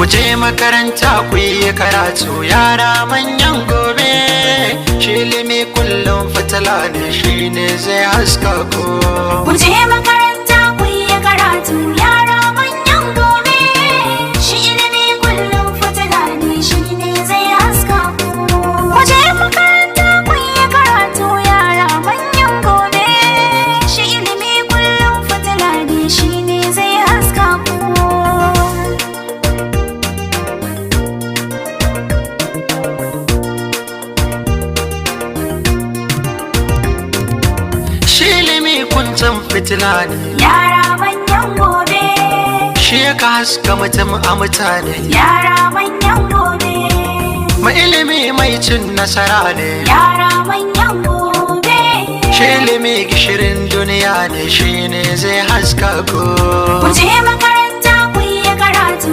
Ku je makaranta ku yi karatu, yara manyan gobe. Shi ilimi kullum fitila ne, shi ne zai haska ku. Ku je makaranta ku yi karatu, yara manyan gobe. Shi ilimi kullum fitila ne, shi ne zai haska ku. Ku je makaranta ku yi karatu, yara manyan gobe. Shi ilimi kullum fitila ne, shi ne zai haska ku. Shi ilimi kuntan fitila ne. Yara manyan gobe. Shi ya ka haska mutum a mutane. Yara manyan gobe. Mai ilimi mai cin nasara ne. Yara manyan gobe. Shi ilimi gishirin duniya ne, shi ne zai haska ku. Ku je makaranta ku yi karatu,